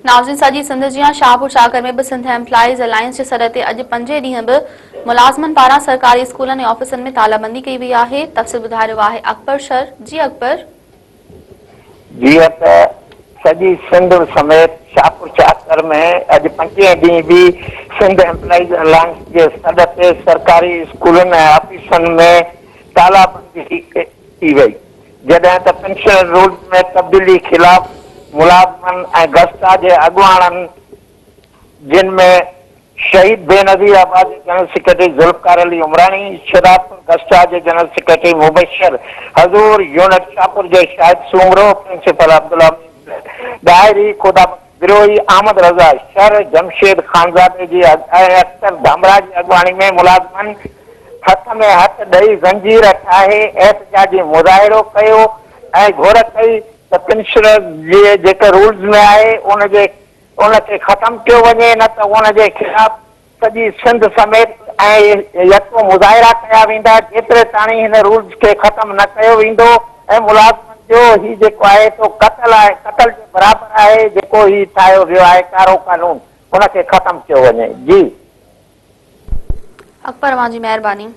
ناظرين سڄي سنڌ جيان شاهپور چاڪر ۾ به سنڌ ايمپلائيز الائنس جي سڏ تي اڄ پنجين ڏينهن به ملازمن پاران سرڪاري اسڪولن ۽ آفيسن ۾ تالا بندي ڪئي وئي آهي تفصيل ٻڌائي رهيو آهي اڪبر شر جي اڪبر. جيئن ته سڄي سنڌ سميت شاهپور چاڪر ۾ اڄ پنجين ڏينهن به سنڌ ايمپلائيز الائنس جي سڏ تي سرڪاري اسڪولن ۽ آفيسن ۾ تالا بندي ڪئي وئي. جڏهن ته پينشن رولز ۾ تبديلي خلاف ملازمن ۽ گسٽا جي اڳواڻن جن ۾ شهيد بينظير آباد جي جنرل سيڪريٽري ذوالفقار علي عمراڻي، شهدادپور گسٽا جي جنرل سيڪريٽري مبشر حضور، يونٽ شاهپور جي شاهد سومرو، پرنسپل عبدالحميد ڏاهري، خدا بخش بروهي، احمد رضا شر، جمشيد خانزادي جي ۽ اختر ڌامراهه جي اڳواڻي ۾ ملازمن هٿ ۾ هٿ ڏئي زنجير ٺاهي احتجاجي مظاهرو ڪيو ۽ گهر ڪئي ته پينشنرز جي جيڪي رولز ۾ آهي ان جي ان کي ختم ڪيو وڃي نه ته ان جي خلاف سڄي سنڌ سميت ۽ يڪو مظاهرا ڪيا ويندا جيتري تاڻي هن رولز کي ختم نه ڪيو ويندو ۽ ملازمن جو هي جيڪو آهي سو قتل آهي قتل جي برابر آهي جيڪو هي ٺاهيو ويو آهي ڪارو قانون ان کي ختم ڪيو وڃي جي. اڪبر اوهان جي مهرباني.